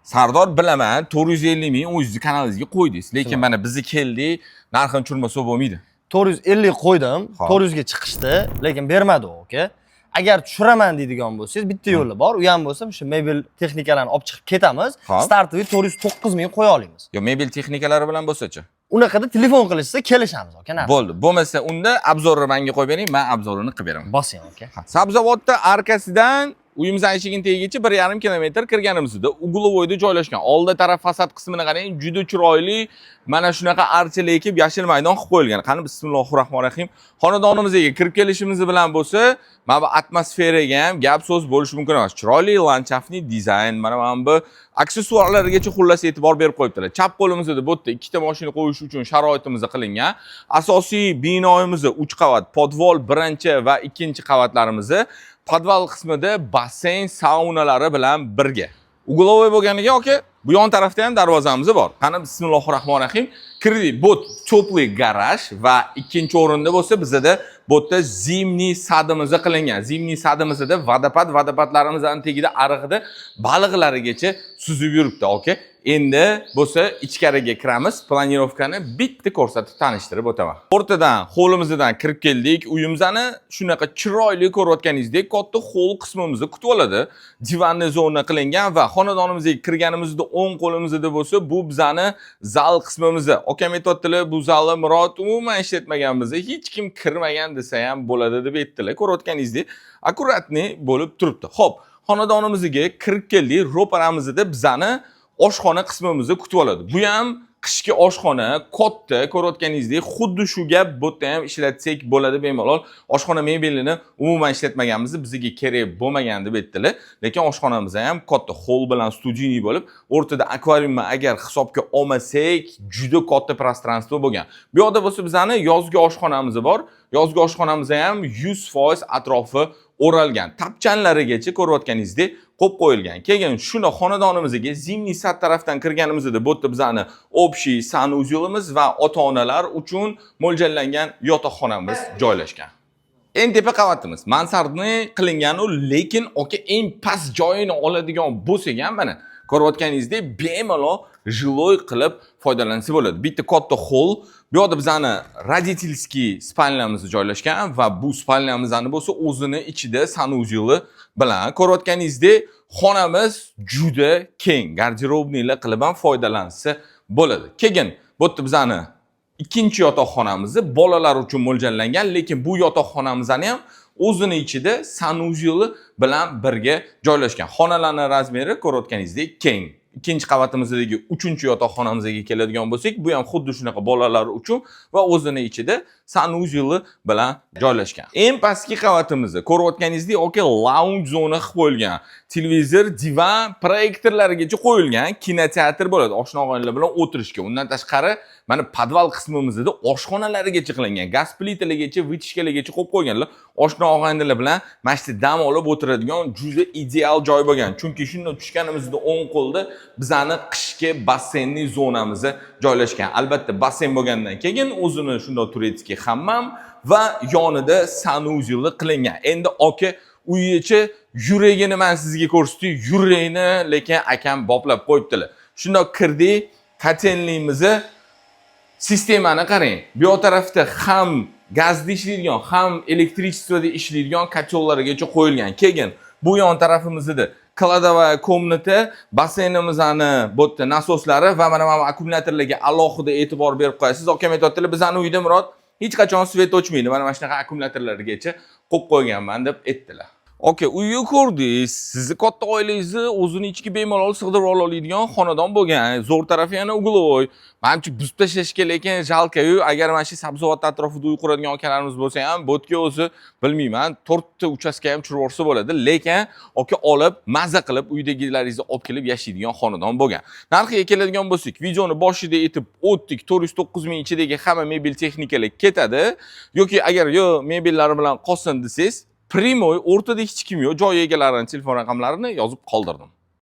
Sardor, bilaman, 450 ming o'zingizni kanalingizga qo'ydingiz, lekin mana bizni keldik, narxini tushirmasa bo'lmaydi. 450 qo'ydim, Xo'p. 400 ga chiqishdi, lekin bermadi u aka. Agar tushiraman deydigan bo'lsangiz, bitta yo'li bor. U ham bo'lsa, o'sha mebel texnikalarni olib chiqib ketamiz. Xo'p. Стартовый 409 ming qo'ya olamiz. Yo, mebel texnikalari bilan bo'lsa-chi? Unaqada telefon qilishsa, kelishamiz aka, narx. Bo'ldi. Bo'lmasa unda обзор ni menga qo'yib bering, men обзор ini qilib beraman. Bosing, aka. Sabzavotda arkasidan uyimizni eshigini tagigacha 1,5 kilometr kirganimizda угловой da joylashgan. Oldi taraf fasad qismini qarang, juda chiroyli. Mana shunaqa archalar ekib, yashil maydon qilib qo'yilgan. Qani, bismillahir rohmanir rohim. Xonadonimizga kirib kelishimiz bilan bo'lsa, mana bu atmosferaga ham gap so'z bo'lishi mumkin emas. Chiroyli ландшафтный dizayn, mana bu aksessuarlargacha xullas e'tibor berib qo'yibdilar. Chap qo'limizda bu yerda ikkita mashina qo'yish uchun sharoitimiz qilingan. Asosiy binoimiz 3 qavat, podval birinchi va ikkinchi qavatlarimizni podval qismida basseyn, saunalari bilan birga. Угловой bo'lganiga, aka, bu yon tarafda ham darvozamiz bor. Qani, bismillahir rohmanir rohim. Kirdik, bu теплый garaj va ikkinchi o'rinda bo'lsa bizada bu yerda зимний сад imiz qilingan. Зимний сад imizda водопад, водопад larimizning tagida arig'ida baliqlarigacha suzib yuribdi, aka. Endi bo'lsa ichkariga kiramiz, планировка ni bitta ko'rsatib tanishtirib o'taman. O'rtadan hovlimizdan kirib keldik. Uyimizni shunaqa chiroyli ko'rayotganingizdek katta hol qismimizni kutib oladi. Диванный zona qilingan va xonadonimizga kirganimizda o'ng qo'limizda bo'lsa bu bizani zal qismimiz. Akam aytyaptilar, bu zalni, Murod, umuman ishlatmaganmiz, hech kim kirmagan desa ham bo'ladi deb aytdilar. Ko'rayotganingizdek аккуратный bo'lib turibdi. Xo'p, xonadonimizga kirib keldik. Ro'paramizda bizani oshxona qismimizni kutib oladi. Bu ham qishki oshxona, katta, ko'rayotganingizdek, xuddi shu gap bu yerda ham ishlatsak bo'ladi bemalol. Oshxona mebelini umuman ishlatmaganmiz, bizga kerak bo'lmagan deb aytdilar. Lekin oshxonamiz ham katta, hol bilan студийный bo'lib, o'rtada akvariumni agar hisobga olmasak, juda katta пространство bo'lgan. Bu yoqda bo'lsa bizani yozgi oshxonamiz bor. Yozgi oshxonamiz ham 100% atrofi o'ralgan. Tapchanlarigacha ko'rayotganingizdek qo'yib qo'yilgan. Keyin shuni xonadonimizga зимний сад tarafdan kirganimizda bu yerda bizani общий санузел imiz va ota-onalar uchun mo'ljallangan yotoqxonamiz joylashgan. Eng tepa qavatimiz мансардный qilingan u, lekin aka, eng past joyini oladigan bo'lsak ham, mana ko'rayotganingizdek bemalol жилой qilib foydalansa bo'ladi. Bitta katta hol, bu yoqda bizani родительский спальня miz joylashgan va bu спальня mizni bo'lsa o'zini ichida санузел i bilan ko'rayotganingizdek xonamiz juda keng, гардеробный lar qilib ham foydalansa bo'ladi. Keyin bu yerda bizani ikkinchi yotoqxonamizni bolalar uchun mo'ljallangan, lekin bu yotoqxonamizni ham o'zini ichida санузел i bilan birga joylashgan. Xonalarning размер i ko'rayotganingizdek keng. Ikkinchi qavatimizdagi uchinchi yotoqxonamizga keladigan bo'lsak, bu ham xuddi shunaqa bolalar uchun va o'zini ichida санузел i bilan joylashgan. Eng pastki qavatimizda ko'rayotganingizdek, aka, lounge zona qilib qo'yilgan. Televizor, divan, proyektorlargacha qo'yilgan, kinoteatr bo'ladi oshna og'aynilar bilan o'tirishga. Undan tashqari mana podval qismimizda oshxonalarigacha qilingan, gaz plitalargacha, вытяжка largacha qo'yib qo'yganlar. Oshna og'aynilar bilan mana shu yerda dam olib o'tiradigan juda ideal joy bo'lgan. Chunki shundan tushganimizda o'ng qo'lda bizani qishki basseynli zonamiz joylashgan. Albatta, basseyn bo'lgandan keyin o'zini shundoq турецкий hammam va yonida санузел i qilingan. Endi, aka, uyichi yuragini man sizga ko'rsatay, yurakni lekin akam boplab qo'yibdilar. Shundoq kirdik, котельный mizni sistemani qarang. Bu yoq tarafda ham gazda ishlaydigan, ham электричество da ishlaydigan котёл largacha qo'yilgan. Keyin bu yon tarafimizda кладовая комната, basseynimizni bu yerda nasoslari va mana bu akkumulyatorlarga alohida e'tibor berib qo'yasiz. Akam aytyaptilar, bizani uyda, Murod, hech qachon свет o'chmaydi. Mana shunaqa akkumulyatorlargacha qo'yib qo'yganman deb aytdilar. Aka, uyni ko'rdingiz. Sizni katta oilangizni o'zini ichiga bemalol sig'dirib ola oladigan xonadon bo'lgan. Zo'r tarafi yana угловой. Manimcha, buzib tashlashga lekin жалко -yu. Agar mana shu Sabzavot atrofida uy quradigan akalarimiz bo'lsa ham, bu yerga o'zi bilmayman, to'rtta uchastka ham tushirib yuborsa bo'ladi. Lekin aka, olib, maza qilib uydagilaringizni olib kelib yashaydigan xonadon bo'lgan. Narxiga keladigan bo'lsak, videoni boshida aytib o'tdik, 409 ming ichidagi hamma mebel texnikalar ketadi. Yoki agar yo mebellari bilan qolsin desangiz, прямой o'rtada hech kim yo'q, joy egalarini telefon raqamlarini yozib qoldirdim.